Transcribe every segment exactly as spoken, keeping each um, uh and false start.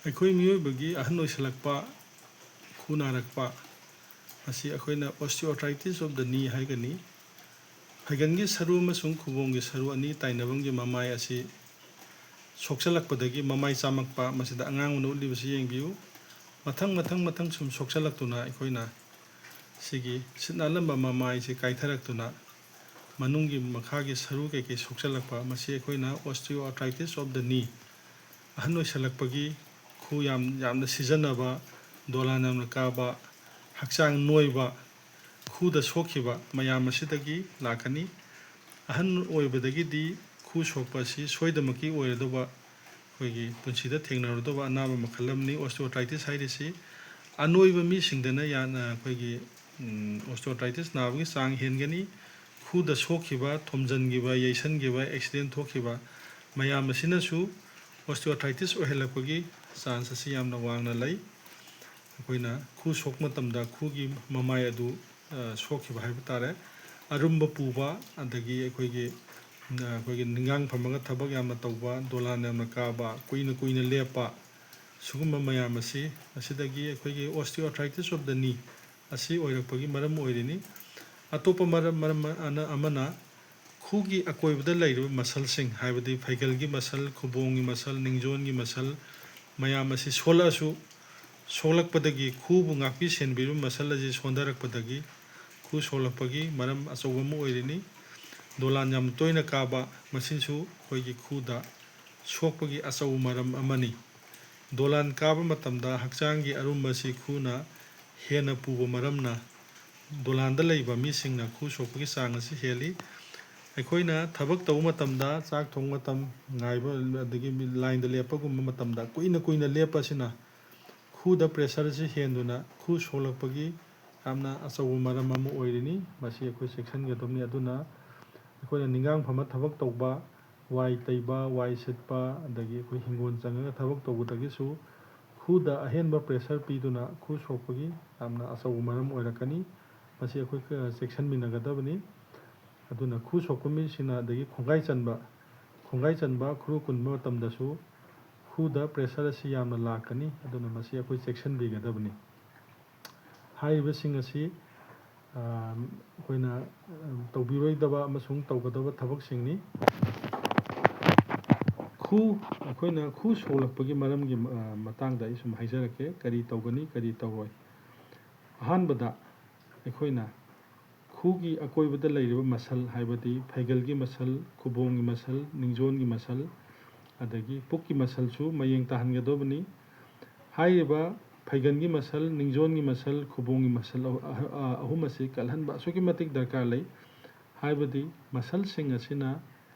ꯑꯩꯈꯣꯏ ꯃꯤꯑꯣꯏꯕꯒꯤ ꯑꯍꯟ ꯑꯣꯏꯁꯜꯂꯛꯄ, ꯈꯨ ꯅꯥꯔꯛꯄ ꯑꯁꯤ ꯑꯩꯈꯣꯏꯅ osteoarthritis of the knee ꯍꯥꯏꯒꯅꯤ꯫ ꯐꯩꯒꯟꯒꯤ ꯁꯔꯨ ꯑꯃꯁꯨꯡ ꯈꯨꯕꯣꯡꯒꯤ ꯁꯔꯨ ꯑꯅꯤ ꯇꯥꯏꯅꯐꯝꯒꯤ ꯃꯃꯥꯏ ꯑꯁꯤ ꯁꯣꯛꯆꯜꯂꯛꯄꯗꯒꯤ ꯃꯃꯥꯏ ꯆꯥꯝꯃꯛꯄ, ꯃꯁꯤꯗ ꯑꯉꯥꯡꯕꯅ ꯎꯠꯂꯤꯕꯁꯤ ꯌꯦꯡꯕꯤꯌꯨ꯫ ꯃꯊꯪ, ꯃꯊꯪ, ꯃꯊꯪ ꯁꯨꯝ ꯁꯣꯛꯆꯜꯂꯛꯇꯨꯅ ꯑꯩꯈꯣꯏꯅ ꯁꯤꯒꯤ ꯁꯤꯠ ꯅꯥꯜꯂꯝꯕ ꯃꯃꯥꯏꯁꯤ ꯀꯥꯏꯊꯔꯛꯇꯨꯅ ꯃꯅꯨꯡꯒꯤ ꯃꯈꯥꯒꯤ ꯁꯔꯨ ꯀꯩꯀꯩ ꯁꯣꯛꯆꯜꯂꯛꯄ, ꯃꯁꯤ ꯑꯩꯈꯣꯏꯅ osteoarthritis of the knee, ꯑꯍꯟ ꯑꯣꯏꯁꯜꯂꯛꯄꯒꯤ ꯈꯨ ꯌꯥꯝ, ꯌꯥꯝꯅ ꯁꯤꯖꯟꯅꯕ, ꯗꯣꯂꯥꯟ ꯌꯥꯝꯅ ꯀꯥꯕ, ꯍꯛꯆꯥꯡ ꯅꯣꯏꯕ, ꯈꯨꯗ ꯁꯣꯛꯈꯤꯕ ꯃꯌꯥꯝ ꯑꯁꯤꯗꯒꯤ ꯂꯥꯛꯀꯅꯤ꯫ ꯑꯍꯟ ꯑꯣꯏꯕꯗꯒꯤꯗꯤ ꯈꯨ ꯁꯣꯛꯄ ꯑꯁꯤ ꯁꯣꯏꯗꯃꯛꯀꯤ ꯑꯣꯏꯔꯗꯧꯕ, ꯑꯩꯈꯣꯏꯒꯤ ꯄꯨꯟꯁꯤꯗ ꯊꯦꯡꯅꯔꯗꯧꯕ ꯑꯅꯥꯕ ꯃꯈꯜ ꯑꯃꯅꯤ osteoarthritis ꯍꯥꯏꯔꯤꯁꯤ꯫ ꯑꯅꯣꯏꯕ ꯃꯤꯁꯤꯡꯗꯅ ꯌꯥꯝꯅ ꯑꯩꯈꯣꯏꯒꯤ, ꯎꯝ, osteoarthritis ꯅꯥꯕꯒꯤ ꯆꯥꯡ ꯍꯦꯟꯒꯅꯤ꯫ ꯈꯨꯗ ꯁꯣꯛꯈꯤꯕ, ꯊꯣꯝꯖꯤꯟꯈꯤꯕ, ꯌꯩꯁꯟꯈꯤꯕ, accident ꯊꯣꯛꯈꯤꯕ ꯃꯌꯥꯝ ꯑꯁꯤꯅꯁꯨ osteoarthritis ꯑꯣꯏꯍꯜꯂꯛꯄꯒꯤ chance ꯑꯁꯤ ꯌꯥꯝꯅ ꯋꯥꯡꯅ ꯂꯩ꯫ ꯑꯩꯈꯣꯏꯅ ꯈꯨ ꯁꯣꯛꯄ ꯃꯇꯝꯗ ꯈꯨꯒꯤ ꯃꯃꯥꯏ ꯑꯗꯨ, ꯑ, ꯁꯣꯛꯈꯤꯕ ꯍꯥꯏꯕ ꯇꯥꯔꯦ꯫ ꯑꯔꯨꯝꯕ ꯄꯨꯕ, ꯑꯗꯒꯤ ꯑꯩꯈꯣꯏꯒꯤ, ꯑ, ꯑꯩꯈꯣꯏꯒꯤ ꯅꯤꯡꯒꯥꯡ ꯐꯝꯃꯒ ꯊꯕꯛ ꯌꯥꯝꯅ ꯇꯧꯕ, ꯗꯣꯂꯥꯟ ꯌꯥꯝꯅ ꯀꯥꯕ, ꯀꯨꯏꯅ ꯀꯨꯏꯅ ꯂꯦꯞꯄ, ꯁꯤꯒꯨꯝꯕ ꯃꯌꯥꯝ ꯑꯁꯤ, ꯑꯁꯤꯗꯒꯤ ꯑꯩꯈꯣꯏꯒꯤ osteoarthritis of the knee ꯑꯁꯤ ꯑꯣꯏꯔꯛꯄꯒꯤ ꯃꯔꯝ ꯑꯣꯏꯔꯤꯅꯤ꯫ ꯑꯇꯣꯞꯄ ꯃꯔꯝ, ꯃꯔꯝ ꯑꯅ-, ꯑꯃꯅ ꯈꯨꯒꯤ ꯑꯀꯣꯏꯕꯗ ꯂꯩꯔꯤꯕ muscleꯁꯤꯡ, ꯍꯥꯏꯕꯗꯤ ꯐꯩꯒꯜꯒꯤ muscle, ꯈꯨꯕꯣꯡꯒꯤ muscle, ꯅꯤꯡꯖꯣꯟꯒꯤ muscle ꯃꯌꯥꯝ ꯑꯁꯤ ꯁꯣꯛꯂꯛꯑꯁꯨ, ꯁꯣꯛꯂꯛꯄꯗꯒꯤ ꯈꯨꯕꯨ ꯉꯥꯛꯄꯤ ꯁꯦꯟꯕꯤꯔꯤꯕ muscle ꯑꯁꯤ ꯁꯣꯟꯊꯔꯛꯄꯗꯒꯤ ꯈꯨ ꯁꯣꯛꯂꯛꯄꯒꯤ ꯃꯔꯝ ꯑꯆꯧꯕ ꯑꯃ ꯑꯣꯏꯔꯤꯅꯤ꯫ ꯗꯣꯂꯥꯟ ꯌꯥꯝ ꯇꯣꯏꯅ ꯀꯥꯕ, ꯃꯁꯤꯁꯨ ꯑꯩꯈꯣꯏꯒꯤ ꯈꯨꯗ ꯁꯣꯛꯄꯒꯤ ꯑꯆꯧꯕ ꯃꯔꯝ ꯑꯃꯅꯤ꯫ ꯗꯣꯂꯥꯟ ꯀꯥꯕ ꯃꯇꯝꯗ ꯍꯛꯆꯥꯡꯒꯤ ꯑꯔꯨꯝꯕꯁꯤ ꯈꯨꯅ ꯍꯦꯟꯅ ꯄꯨꯕ ꯃꯔꯝꯅ ꯗꯣꯂꯥꯟꯗ ꯂꯩꯕ ꯃꯤꯁꯤꯡꯅ ꯈꯨ ꯁꯣꯛꯄꯒꯤ ꯆꯥꯡ ꯑꯁꯤ ꯍꯦꯜꯂꯤ꯫ ꯑꯩꯈꯣꯏꯅ ꯊꯕꯛ ꯇꯧꯕ ꯃꯇꯝꯗ, ꯆꯥꯛ ꯊꯣꯡꯕ ꯃꯇꯝ ꯉꯥꯏꯕ, ꯑꯗꯒꯤ ꯂꯥꯏꯟꯗ ꯂꯦꯞꯄꯒꯨꯝꯕ ꯃꯇꯝꯗ ꯀꯨꯏꯅ ꯀꯨꯏꯅ ꯂꯦꯞꯄ ꯑꯁꯤꯅ ꯈꯨꯗ pressure ꯑꯁꯤ ꯍꯦꯟꯗꯨꯅ ꯈꯨ ꯁꯣꯛꯂꯛꯄꯒꯤ ꯌꯥꯝꯅ ꯑꯆꯧꯕ ꯃꯔꯝ ꯑꯃ ꯑꯣꯏꯔꯤꯅꯤ꯫ ꯃꯁꯤ ꯑꯩꯈꯣꯏ ꯆꯦꯛꯁꯤꯟꯒꯗꯕꯅꯤ꯫ ꯑꯗꯨꯅ ꯑꯩꯈꯣꯏꯅ ꯅꯤꯡꯒꯥꯡ ꯐꯝꯃ ꯊꯕꯛ ꯇꯧꯕ, ꯋꯥꯏ ꯇꯩꯕ, ꯋꯥꯏ ꯁꯤꯠꯄ, ꯑꯗꯒꯤ ꯑꯩꯈꯣꯏ ꯍꯤꯡꯒꯣꯜ ꯆꯪꯉꯒ ꯊꯕꯛ ꯇꯧꯕꯗꯒꯤꯁꯨ ꯈꯨꯗ ꯑꯍꯦꯟꯕ pressure ꯄꯤꯗꯨꯅ ꯈꯨ ꯁꯣꯛꯄꯒꯤ ꯌꯥꯝꯅ ꯑꯆꯧꯕ ꯃꯔꯝ ꯑꯣꯏꯔꯛꯀꯅꯤ꯫ ꯃꯁꯤ ꯑꯩꯈꯣꯏ ꯆꯦꯛꯁꯤꯟꯃꯤꯟꯅꯒꯗꯕꯅꯤ꯫ ꯑꯗꯨꯅ ꯈꯨ ꯁꯣꯛꯄ ꯃꯤꯁꯤꯡꯅ ꯑꯗꯒꯤ ꯈꯣꯡꯒꯥꯏ ꯆꯟꯕ, ꯈꯣꯡꯒꯥꯏ ꯆꯟꯕ, ꯈꯨꯔꯨ ꯀꯨꯟꯕ ꯃꯇꯝꯗꯁꯨ ꯈꯨꯗ pressure ꯑꯁꯤ ꯌꯥꯝꯅ ꯂꯥꯛꯀꯅꯤ꯫ ꯑꯗꯨꯅ ꯃꯁꯤ ꯑꯩꯈꯣꯏ ꯆꯦꯛꯁꯤꯟꯕꯤꯒꯗꯕꯅꯤ꯫ ꯍꯥꯏꯔꯤꯕꯁꯤꯡ ꯑꯁꯤ ꯑꯩꯈꯣꯏꯅ ꯇꯧꯕꯤꯔꯣꯏꯗꯕ ꯑꯃꯁꯨꯡ ꯇꯧꯒꯗꯕ ꯊꯕꯛꯁꯤꯡꯅꯤ꯫ ꯈꯨ ꯑꯩꯈꯣꯏꯅ ꯈꯨ ꯁꯣꯛꯂꯛꯄꯒꯤ ꯃꯔꯝꯒꯤ ꯃꯇꯥꯡꯗ ꯑꯩ ꯁꯨꯝ ꯍꯥꯏꯖꯔꯛꯀꯦ꯫ ꯀꯔꯤ ꯇꯧꯒꯅꯤ, ꯀꯔꯤ ꯇꯧꯔꯣꯏ? ꯑꯍꯥꯟꯕꯗ ꯑꯩꯈꯣꯏꯅ ꯈꯨꯒꯤ ꯑꯀꯣꯏꯕꯗ ꯂꯩꯔꯤꯕ ꯃꯁꯜ, ꯍꯥꯏꯕꯗꯤ ꯐꯩꯒꯜꯒꯤ ꯃꯁꯜ, ꯈꯨꯕꯣꯡꯒꯤ ꯃꯁꯜ, ꯅꯤꯡꯖꯣꯟꯒꯤ ꯃꯁꯜ, ꯑꯗꯒꯤ ꯄꯨꯛꯀꯤ ꯃꯁꯜꯁꯨ ꯃꯌꯦꯡ ꯇꯥꯍꯟꯒꯗꯧꯕꯅꯤ꯫ ꯍꯥꯏꯔꯤꯕ ꯐꯩꯒꯟꯒꯤ ꯃꯁꯜ, ꯅꯤꯡꯖꯣꯟꯒꯤ ꯃꯁꯜ, ꯈꯨꯕꯣꯡꯒꯤ ꯃꯁꯜ ꯑꯍꯨꯝ ꯑꯁꯤ ꯀꯜꯍꯟꯕ ꯑꯁꯨꯛꯀꯤ ꯃꯇꯤꯛ ꯗꯔꯀꯥꯔ ꯂꯩ꯫ ꯍꯥꯏꯕꯗꯤ ꯃꯁꯜꯁꯤꯡ ꯑꯁꯤꯅ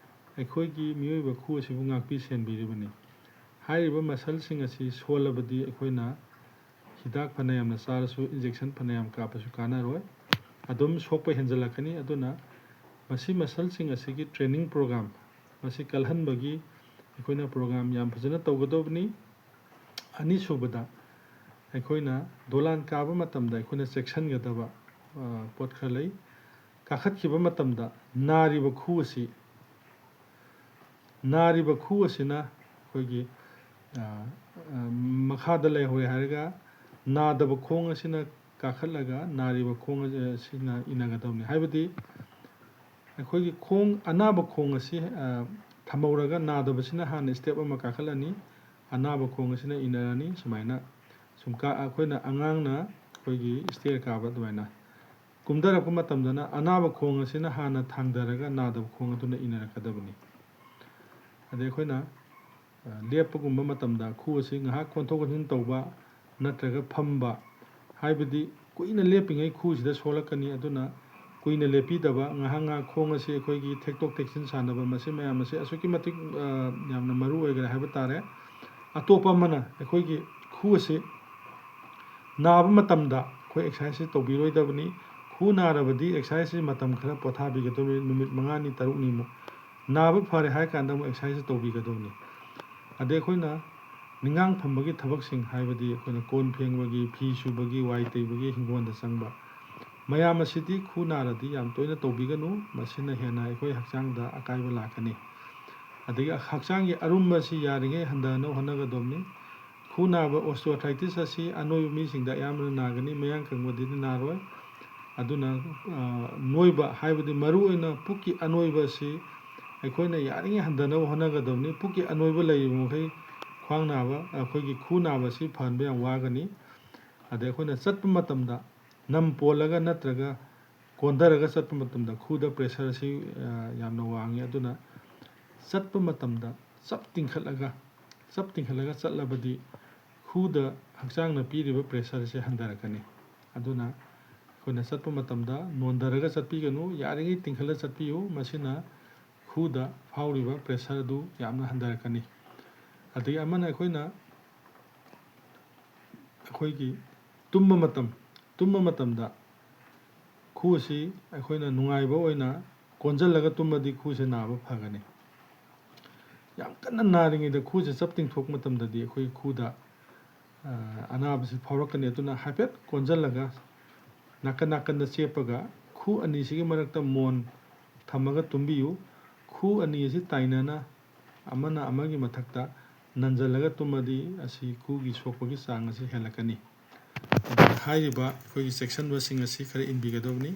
ꯑꯩꯈꯣꯏꯒꯤ ꯃꯤꯑꯣꯏꯕ ꯈꯨ ꯑꯁꯤꯕꯨ ꯉꯥꯛꯄꯤ ꯁꯦꯟꯕꯤꯔꯤꯕꯅꯤ꯫ ꯍꯥꯏꯔꯤꯕ ꯃꯁꯜꯁꯤꯡ ꯑꯁꯤ ꯁꯣꯜꯂꯕꯗꯤ ꯑꯩꯈꯣꯏꯅ ꯍꯤꯗꯥꯛ ꯐꯅ ꯌꯥꯝꯅ ꯆꯥꯔꯁꯨ, injection ꯐꯅ ꯌꯥꯝ ꯀꯥꯞꯄꯁꯨ ꯀꯥꯟꯅꯔꯣꯏ꯫ ꯑꯗꯨꯝ ꯁꯣꯛꯄ ꯍꯦꯟꯖꯜꯂꯛꯀꯅꯤ꯫ ꯑꯗꯨꯅ ꯃꯁꯤ ꯃꯁꯜꯁꯤꯡ ꯑꯁꯤꯒꯤ training program, ꯃꯁꯤ ꯀꯜꯍꯟꯕꯒꯤ ꯑꯩꯈꯣꯏꯅ program ꯌꯥꯝ ꯐꯖꯅ ꯇꯧꯒꯗꯧꯕꯅꯤ꯫ ꯑꯅꯤꯁꯨꯕꯗ, ꯑꯩꯈꯣꯏꯅ ꯗꯣꯂꯥꯟ ꯀꯥꯕ ꯃꯇꯝꯗ ꯑꯩꯈꯣꯏꯅ ꯆꯦꯛꯁꯤꯟꯒꯗꯕ ꯄꯣꯠ ꯈꯔ ꯂꯩ꯫ ꯀꯥꯈꯠꯈꯤꯕ ꯃꯇꯝꯗ ꯅꯥꯔꯤꯕ ꯈꯨ ꯑꯁꯤ, ꯅꯥꯔꯤꯕ ꯈꯨ ꯑꯁꯤꯅ ꯑꯩꯈꯣꯏꯒꯤ ꯃꯈꯥꯗ ꯂꯩꯍꯧꯔꯦ ꯍꯥꯏꯔꯒ ꯅꯥꯗꯕ ꯈꯣꯡ ꯑꯁꯤꯅ ꯀꯥꯈꯠꯂꯒ ꯅꯥꯔꯤꯕ ꯈꯣꯡ ꯑꯁꯤꯅ ꯏꯟꯅꯒꯗꯕꯅꯤ꯫ ꯍꯥꯏꯕꯗꯤ ꯑꯩꯈꯣꯏꯒꯤ ꯈꯣꯡ, ꯑꯅꯥꯕ ꯈꯣꯡ ꯑꯁꯤ ꯊꯝꯍꯧꯔꯒ ꯅꯥꯗꯕꯁꯤꯅ ꯍꯥꯟꯅ step ꯑꯃ ꯀꯥꯈꯠꯂꯅꯤ꯫ ꯑꯅꯥꯕ ꯈꯣꯡ ꯑꯁꯤꯅ ꯏꯟꯅꯔꯅꯤ꯫ ꯁꯨꯃꯥꯏꯅ ꯁꯨꯝ ꯀꯥ-, ꯑꯩꯈꯣꯏꯅ ꯑꯉꯥꯡꯅ ꯑꯩꯈꯣꯏꯒꯤ stair ꯀꯥꯕ ꯑꯗꯨꯃꯥꯏꯅ ꯀꯨꯝꯊꯔꯛꯄ ꯃꯇꯝꯗꯅ ꯑꯅꯥꯕ ꯈꯣꯡ ꯑꯁꯤꯅ ꯍꯥꯟꯅ ꯊꯥꯡꯊꯔꯒ ꯅꯥꯗꯕ ꯈꯣꯡ ꯑꯗꯨꯅ ꯏꯟꯅꯔꯛꯀꯗꯕꯅꯤ꯫ ꯑꯗꯩ ꯑꯩꯈꯣꯏꯅ ꯂꯦꯞꯄꯒꯨꯝꯕ ꯃꯇꯝꯗ ꯈꯨ ꯑꯁꯤ ꯉꯥꯏꯍꯥꯛ ꯀꯣꯟꯊꯣꯛ ꯀꯣꯟꯁꯤꯟ ꯇꯧꯕ ꯅꯠꯇ꯭ꯔꯒ ꯐꯝꯕ, ꯍꯥꯏꯕꯗꯤ ꯀꯨꯏꯅ ꯂꯦꯞꯄꯤꯉꯩ ꯈꯨꯁꯤꯗ ꯁꯣꯛꯂꯛꯀꯅꯤ꯫ ꯑꯗꯨꯅ ꯀꯨꯏꯅ ꯂꯦꯞꯄꯤꯗꯕ, ꯉꯥꯏꯍꯥꯛ ꯉꯥꯏꯍꯥꯛ ꯈꯣꯡ ꯑꯁꯤ ꯑꯩꯈꯣꯏꯒꯤ ꯊꯦꯛꯇꯣꯛ ꯊꯦꯛꯆꯤꯟ ꯁꯥꯟꯅꯕ, ꯃꯁꯤ ꯃꯌꯥꯝ ꯑꯁꯤ ꯑꯁꯨꯛꯀꯤ ꯃꯇꯤꯛ ꯌꯥꯝꯅ ꯃꯔꯨ ꯑꯣꯏꯈ꯭ꯔꯦ ꯍꯥꯏꯕ ꯇꯥꯔꯦ꯫ ꯑꯇꯣꯞꯄ ꯑꯃꯅ ꯑꯩꯈꯣꯏꯒꯤ ꯈꯨ ꯑꯁꯤ ꯅꯥꯕ ꯃꯇꯝꯗ ꯑꯩꯈꯣꯏ exercise ꯇꯧꯕꯤꯔꯣꯏꯗꯕꯅꯤ꯫ ꯈꯨ ꯅꯥꯔꯕꯗꯤ exercise ꯃꯇꯝ ꯈꯔ ꯄꯣꯊꯥꯕꯤꯒꯗꯕꯅꯤ, ꯅꯨꯃꯤꯠ ꯃꯉꯥꯅꯤ ꯇꯔꯨꯛꯅꯤꯃꯨꯛ꯫ ꯅꯥꯕ ꯐꯔꯦ ꯍꯥꯏꯔ ꯀꯥꯟꯗ ꯑꯃꯨꯛ exercise ꯇꯧꯕꯤꯒꯗꯕꯅꯤ꯫ ꯑꯗꯩ ꯑꯩꯈꯣꯏꯅ ꯅꯤꯡꯉꯥꯡ ꯐꯝꯕꯒꯤ ꯊꯕꯛꯁꯤꯡ, ꯍꯥꯏꯕꯗꯤ ꯑꯩꯈꯣꯏꯅ ꯀꯣꯟ ꯐꯦꯡꯕꯒꯤ, ꯐꯤ ꯁꯨꯕꯒꯤ, ꯋꯥꯏ ꯇꯩꯕꯒꯤ, ꯍꯤꯡꯒꯣꯜꯗ ꯆꯪꯕ, ꯃꯌꯥꯝ ꯑꯁꯤꯗꯤ ꯈꯨ ꯅꯥꯔꯗꯤ ꯌꯥꯝ ꯇꯣꯏꯅ ꯇꯧꯕꯤꯒꯅꯨ꯫ ꯃꯁꯤꯅ ꯍꯦꯟꯅ ꯑꯩꯈꯣꯏ ꯍꯛꯆꯥꯡꯗ ꯑꯀꯥꯏꯕ ꯂꯥꯛꯀꯅꯤ꯫ ꯑꯗꯒꯤ ꯍꯛꯆꯥꯡꯒꯤ ꯑꯔꯨꯝꯕꯁꯤ ꯌꯥꯔꯤꯉꯩ ꯍꯟꯊꯅꯕ ꯍꯣꯠꯅꯒꯗꯕꯅꯤ꯫ ꯈꯨ ꯅꯥꯕ, osteoarthritis, ꯑꯁꯤ ꯑꯅꯣꯏꯕ ꯃꯤꯁꯤꯡꯗ ꯑꯌꯥꯝꯕꯅ ꯅꯥꯒꯅꯤ, ꯃꯌꯥꯡ ꯀꯪꯕꯗꯗꯤ ꯅꯥꯔꯣꯏ꯫ ꯑꯗꯨꯅ ꯅꯣꯏꯕ ꯍꯥꯏꯕꯗꯤ ꯃꯔꯨꯑꯣꯏꯅ ꯄꯨꯛꯀꯤ ꯑꯅꯣꯏꯕ ꯑꯁꯤ ꯑꯩꯈꯣꯏꯅ ꯌꯥꯔꯤꯉꯩ ꯍꯟꯊꯅꯕ ꯍꯣꯠꯅꯒꯗꯕꯅꯤ꯫ ꯄꯨꯛꯀꯤ ꯑꯅꯣꯏꯕ ꯂꯩꯔꯤꯕ ꯃꯈꯩ ꯈ꯭ꯋꯥꯡ ꯅꯥꯕ, ꯑꯩꯈꯣꯏꯒꯤ ꯈꯨ ꯅꯥꯕ ꯑꯁꯤ ꯐꯍꯟꯕ ꯌꯥꯝ ꯋꯥꯒꯅꯤ꯫ ꯑꯗꯩ ꯑꯩꯈꯣꯏꯅ ꯆꯠꯄ ꯃꯇꯝꯗ ꯅꯝ ꯄꯣꯜꯂꯒ ꯅꯠꯇ꯭ꯔꯒ ꯀꯣꯟꯊꯔꯒ ꯆꯠꯄ ꯃꯇꯝꯗ ꯈꯨꯗ pressure ꯑꯁꯤ ꯌꯥꯝꯅ ꯋꯥꯡꯉꯤ꯫ ꯑꯗꯨꯅ ꯆꯠꯄ ꯃꯇꯝꯗ ꯆꯞ ꯇꯤꯡꯈꯠꯂꯒ ꯆꯞ ꯇꯤꯡꯈꯠꯂꯒ ꯆꯠꯂꯕꯗꯤ ꯈꯨꯗ ꯍꯛꯆꯥꯡꯅ ꯄꯤꯔꯤꯕ pressure ꯑꯁꯤ ꯍꯟꯊꯔꯛꯀꯅꯤ꯫ ꯑꯗꯨꯅ ꯑꯩꯈꯣꯏꯅ ꯆꯠꯄ ꯃꯇꯝꯗ ꯅꯣꯟꯊꯔꯒ ꯆꯠꯄꯤꯒꯅꯨ, ꯌꯥꯔꯤꯉꯩ ꯇꯤꯡꯈꯠꯂ ꯆꯠꯄꯤꯌꯨ꯫ ꯃꯁꯤꯅ ꯈꯨꯗ ꯐꯥꯎꯔꯤꯕ pressure ꯑꯗꯨ ꯌꯥꯝꯅ ꯍꯟꯊꯔꯛꯀꯅꯤ꯫ ꯑꯗꯒꯤ ꯑꯃꯅ ꯑꯩꯈꯣꯏꯅ ꯑꯩꯈꯣꯏꯒꯤ ꯇꯨꯝꯕ ꯃꯇꯝ, ꯇꯨꯝꯕ ꯃꯇꯝꯗ ꯈꯨ ꯑꯁꯤ ꯑꯩꯈꯣꯏꯅ ꯅꯨꯡꯉꯥꯏꯕ ꯑꯣꯏꯅ ꯀꯣꯟꯁꯤꯜꯂꯒ ꯇꯨꯝꯃꯗꯤ ꯈꯨꯁꯦ ꯅꯥꯕ ꯐꯒꯅꯤ꯫ ꯌꯥꯝ ꯀꯟꯅ ꯅꯥꯔꯤꯉꯩꯗ ꯈꯨꯁꯦ ꯆꯞ ꯇꯤꯡꯊꯣꯛꯄ ꯃꯇꯝꯗꯗꯤ ꯑꯩꯈꯣꯏ ꯈꯨꯗ ꯑꯅꯥꯕꯁꯤ ꯐꯥꯎꯔꯛꯀꯅꯤ꯫ ꯑꯗꯨꯅ ꯍꯥꯏꯐꯦꯠ ꯀꯣꯟꯁꯤꯜꯂꯒ ꯅꯥꯀꯟ ꯅꯥꯀꯟꯗ ꯆꯦꯞꯄꯒ ꯈꯨ ꯑꯅꯤꯁꯤꯒꯤ ꯃꯔꯛꯇ ꯃꯣꯟ ꯊꯝꯃꯒ ꯇꯨꯝꯕꯤꯌꯨ꯫ ꯈꯨ ꯑꯅꯤ ꯑꯁꯤ ꯇꯥꯏꯅꯅ ꯑꯃꯅ ꯑꯃꯒꯤ ꯃꯊꯛꯇ ꯅꯟꯖꯜꯂꯒ ꯇꯨꯝꯃꯗꯤ ꯑꯁꯤ ꯈꯨꯒꯤ ꯁꯣꯛꯄꯒꯤ ꯆꯥꯡ ꯑꯁꯤ ꯍꯦꯜꯂꯛꯀꯅꯤ꯫ ꯑꯗꯨꯅ ꯍꯥꯏꯔꯤꯕ ꯑꯩꯈꯣꯏꯒꯤ ꯆꯦꯛꯁꯤꯟꯕꯁꯤꯡ ꯑꯁꯤ ꯈꯔ ꯏꯟꯕꯤꯒꯗꯕꯅꯤ꯫